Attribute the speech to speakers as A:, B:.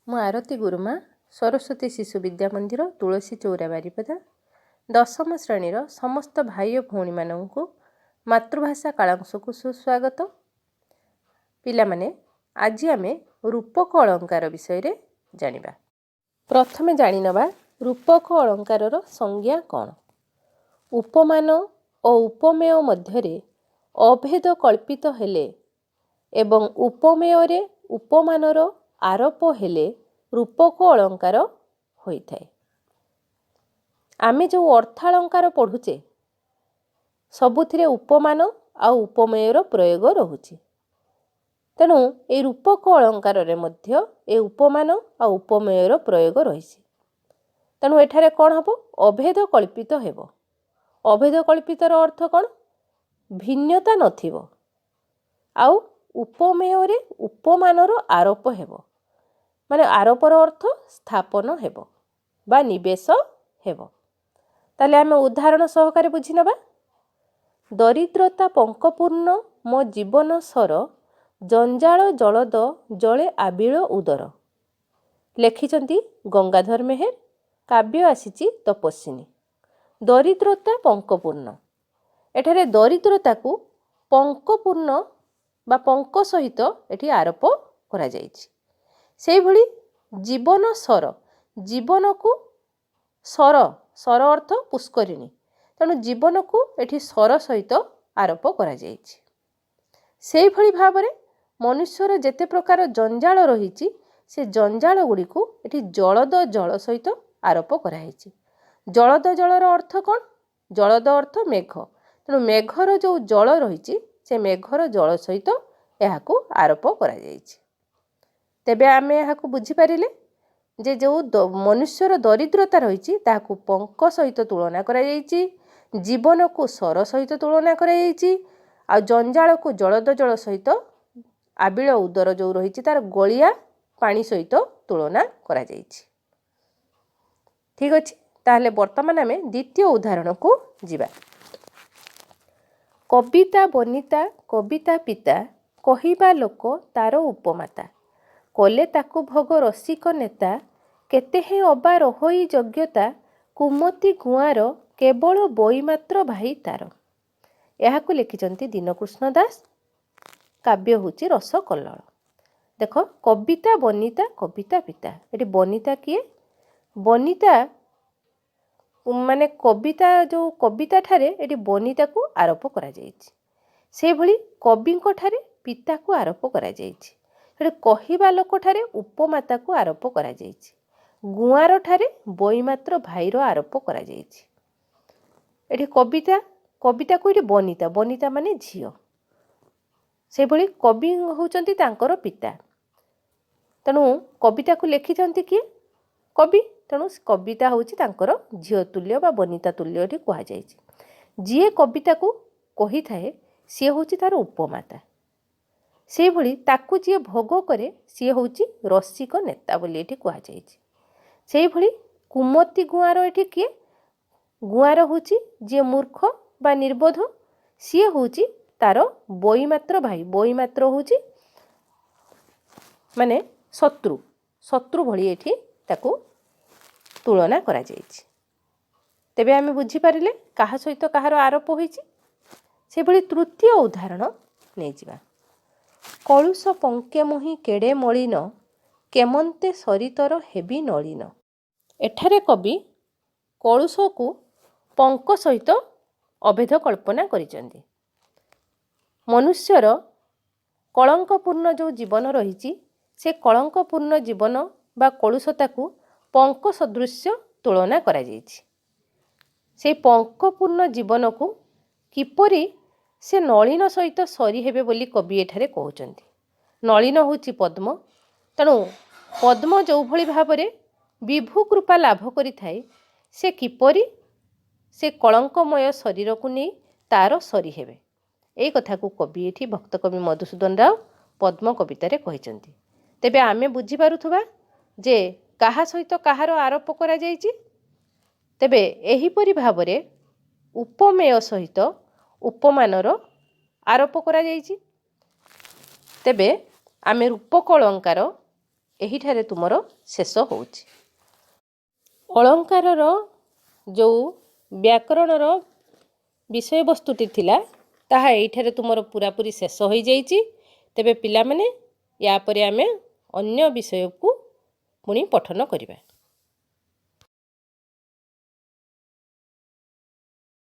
A: ମୁଁ ଆରତୀ ଗୁରୁମା, ସରସ୍ୱତୀ ଶିଶୁ ବିଦ୍ୟା ମନ୍ଦିର, ତୁଳସୀ ଚଉରା, ବାରିପଦା। ଦଶମ ଶ୍ରେଣୀର ସମସ୍ତ ଭାଇ ଓ ଭଉଣୀମାନଙ୍କୁ ମାତୃଭାଷା କାଳାଂଶକୁ ସୁସ୍ୱାଗତ। ପିଲାମାନେ, ଆଜି ଆମେ ରୂପକ ଅଳଙ୍କାର ବିଷୟରେ ଜାଣିବା। ପ୍ରଥମେ ଜାଣିନେବା ରୂପକ ଅଳଙ୍କାରର ସଂଜ୍ଞା କ'ଣ। ଉପମାନ ଓ ଉପମେୟ ମଧ୍ୟରେ ଅଭେଦ କଳ୍ପିତ ହେଲେ ଏବଂ ଉପମେୟରେ ଉପମାନର ଆରୋପ ହେଲେ ରୂପକ ଅଳଙ୍କାର ହୋଇଥାଏ। ଆମେ ଯେଉଁ ଅର୍ଥାଳଙ୍କାର ପଢ଼ୁଛେ, ସବୁଥିରେ ଉପମାନ ଆଉ ଉପମେୟର ପ୍ରୟୋଗ ରହୁଛି। ତେଣୁ ଏଇ ରୂପକ ଅଳଙ୍କାରରେ ମଧ୍ୟ ଏ ଉପମାନ ଆଉ ଉପମେୟର ପ୍ରୟୋଗ ରହିଛି। ତେଣୁ ଏଠାରେ କ'ଣ ହେବ? ଅଭେଦ କଳ୍ପିତ ହେବ। ଅଭେଦ କଳ୍ପିତର ଅର୍ଥ କ'ଣ? ଭିନ୍ନତା ନଥିବ ଆଉ ଉପମେୟରେ ଉପମାନର ଆରୋପ ହେବ, ମାନେ ଆରୋପର ଅର୍ଥ ସ୍ଥାପନ ହେବ ବା ନିବେଶ ହେବ। ତାହେଲେ ଆମେ ଉଦାହରଣ ସହକାରେ ବୁଝିନେବା। ଦରିଦ୍ରତା ପଙ୍କପୂର୍ଣ୍ଣ ମୋ ଜୀବନ ସର, ଜଞ୍ଜାଳ ଜଳଦ ଜଳେ ଆବିଳ ଉଦର। ଲେଖିଛନ୍ତି ଗଙ୍ଗାଧର ମେହେର। କାବ୍ୟ ଆସିଛି ତପସ୍ୱିନୀ। ଦରିଦ୍ରତା ପଙ୍କପୂର୍ଣ୍ଣ, ଏଠାରେ ଦରିଦ୍ରତାକୁ ପଙ୍କପୂର୍ଣ୍ଣ ବା ପଙ୍କ ସହିତ ଏଠି ଆରୋପ କରାଯାଇଛି। ସେଇଭଳି ଜୀବନ ସର, ଜୀବନକୁ ସର, ସର ଅର୍ଥ ପୁଷ୍କରିଣୀ। ତେଣୁ ଜୀବନକୁ ଏଠି ସର ସହିତ ଆରୋପ କରାଯାଇଛି। ସେଇଭଳି ଭାବରେ ମନୁଷ୍ୟର ଯେତେ ପ୍ରକାର ଜଞ୍ଜାଳ ରହିଛି, ସେ ଜଞ୍ଜାଳ ଗୁଡ଼ିକୁ ଏଠି ଜଳଦ ଜଳ ସହିତ ଆରୋପ କରାହେଇଛି। ଜଳଦ ଜଳର ଅର୍ଥ କ'ଣ? ଜଳଦ ଅର୍ଥ ମେଘ। ତେଣୁ ମେଘର ଯେଉଁ ଜଳ ରହିଛି, ସେ ମେଘର ଜଳ ସହିତ ଏହାକୁ ଆରୋପ କରାଯାଇଛି। ତେବେ ଆମେ ଏହାକୁ ବୁଝିପାରିଲେ ଯେ ଯେଉଁ ମନୁଷ୍ୟର ଦରିଦ୍ରତା ରହିଛି, ତାହାକୁ ପଙ୍କ ସହିତ ତୁଳନା କରାଯାଇଛି, ଜୀବନକୁ ସର ସହିତ ତୁଳନା କରାଯାଇଛି, ଆଉ ଜଞ୍ଜାଳକୁ ଜଳଦ ଜଳ ସହିତ, ଆବିଳ ଉଦର ଯେଉଁ ରହିଛି ତାର ଗୋଳିଆ ପାଣି ସହିତ ତୁଳନା କରାଯାଇଛି। ଠିକ୍ ଅଛି, ତାହେଲେ ବର୍ତ୍ତମାନ ଆମେ ଦ୍ୱିତୀୟ ଉଦାହରଣକୁ ଯିବା। କବିତା ବନିତା କବିତା ପିତା, କହିବା ଲୋକ ତାର ଉପମାତା, କଲେ ତାକୁ ଭୋଗ ରସିକ ନେତା, କେତେ ହେଁ ଅବା ରହଇ ଯୋଗ୍ୟତା, କୁମତି ଗୁଆଁର କେବଳ ବଇମାତ୍ର ଭାଇ ତାର। ଏହାକୁ ଲେଖିଛନ୍ତି ଦୀନକୃଷ୍ଣ ଦାସ। କାବ୍ୟ ହେଉଛି ରସକଲ୍ଲୋଳ। ଦେଖ, କବିତା ବନିତା କବିତା ପିତା। ଏଠି ବନିତା କିଏ? ବନିତା ମାନେ କବିତା, ଯେଉଁ କବିତା ଠାରେ ଏଠି ବନିତାକୁ ଆରୋପ କରାଯାଇଛି। ସେଇଭଳି କବିଙ୍କ ଠାରେ ପିତାକୁ ଆରୋପ କରାଯାଇଛି। ସେଠି କହିବା ଲୋକଠାରେ ଉପମାତାକୁ ଆରୋପ କରାଯାଇଛି। ଗୁଆଁର ଠାରେ ବଇମାତ୍ର ଭାଇର ଆରୋପ କରାଯାଇଛି। ଏଠି କବିତା, କବିତାକୁ ଏଠି ବନିତା, ବନିତା ମାନେ ଝିଅ। ସେଭଳି କବି ହେଉଛନ୍ତି ତାଙ୍କର ପିତା। ତେଣୁ କବିତାକୁ ଲେଖିଛନ୍ତି କିଏ? କବି। ତେଣୁ କବିତା ହେଉଛି ତାଙ୍କର ଝିଅ ତୁଲ୍ୟ ବା ବନିତା ତୁଲ୍ୟ ଏଠି କୁହାଯାଇଛି। ଯିଏ କବିତାକୁ କହିଥାଏ, ସିଏ ହେଉଛି ତାର ଉପମାତା। ସେଇଭଳି ତାକୁ ଯିଏ ଭୋଗ କରେ, ସିଏ ହେଉଛି ରସିକ ନେତା ବୋଲି ଏଠି କୁହାଯାଇଛି। ସେଇଭଳି କୁମତି ଗୁଆଁର ଏଠି କିଏ? ଗୁଆଁର ହେଉଛି ଯିଏ ମୂର୍ଖ ବା ନିର୍ବୋଧ, ସିଏ ହେଉଛି ତାର ବଇମାତ୍ର ଭାଇ। ବଇମାତ୍ର ହେଉଛି ମାନେ ଶତ୍ରୁ, ଶତ୍ରୁ ଭଳି ଏଠି ତାକୁ ତୁଳନା କରାଯାଇଛି। ତେବେ ଆମେ ବୁଝିପାରିଲେ କାହା ସହିତ କାହାର ଆରୋପ ହୋଇଛି। ସେଭଳି ତୃତୀୟ ଉଦାହରଣ ନେଇଯିବା। କଳୁଷ ପଙ୍କେ ମୁହିଁ କେଡ଼େ ମଳିନ, କେମନ୍ତେ ସରିତର ହେବି ନଳିନ। ଏଠାରେ କବି କଳୁଷକୁ ପଙ୍କ ସହିତ ଅଭେଦ କଳ୍ପନା କରିଛନ୍ତି। ମନୁଷ୍ୟର କଳଙ୍କପୂର୍ଣ୍ଣ ଯେଉଁ ଜୀବନ ରହିଛି, ସେ କଳଙ୍କପୂର୍ଣ୍ଣ ଜୀବନ ବା କଳୁଷତାକୁ ପଙ୍କ ସଦୃଶ୍ୟ ତୁଳନା କରାଯାଇଛି। ସେଇ ପଙ୍କପୂର୍ଣ୍ଣ ଜୀବନକୁ କିପରି ସେ ନଳିନ ସହିତ ସରି ହେବେ ବୋଲି କବି ଏଠାରେ କହୁଛନ୍ତି। ନଳିନ ହେଉଛି ପଦ୍ମ। ତେଣୁ ପଦ୍ମ ଯେଉଁଭଳି ଭାବରେ ବିଭୁ କୃପା ଲାଭ କରିଥାଏ, ସେ କିପରି ସେ କଳଙ୍କମୟ ଶରୀରକୁ ନେଇ ତାର ସରି ହେବେ, ଏଇ କଥାକୁ କବି ଏଠି ଭକ୍ତକବି ମଧୁସୂଦନ ରାଓ ପଦ୍ମ କବିତାରେ କହିଛନ୍ତି। ତେବେ ଆମେ ବୁଝିପାରୁଥିବା ଯେ କାହା ସହିତ କାହାର ଆରୋପ କରାଯାଇଛି। ତେବେ ଏହିପରି ଭାବରେ ଉପମେୟ ସହିତ ଉପମାନର ଆରୋପ କରାଯାଇଛି। ତେବେ ଆମେ ରୂପକ ଅଳଙ୍କାର ଏହିଠାରେ ତୁମର ଶେଷ ହେଉଛି। ଅଳଙ୍କାରର ଯେଉଁ ବ୍ୟାକରଣର ବିଷୟବସ୍ତୁଟି ଥିଲା, ତାହା ଏଇଠାରେ ତୁମର ପୁରାପୁରି ଶେଷ ହୋଇଯାଇଛି। ତେବେ ପିଲାମାନେ, ୟା ପରେ ଆମେ ଅନ୍ୟ ବିଷୟକୁ ପୁଣି ପଠନ କରିବା।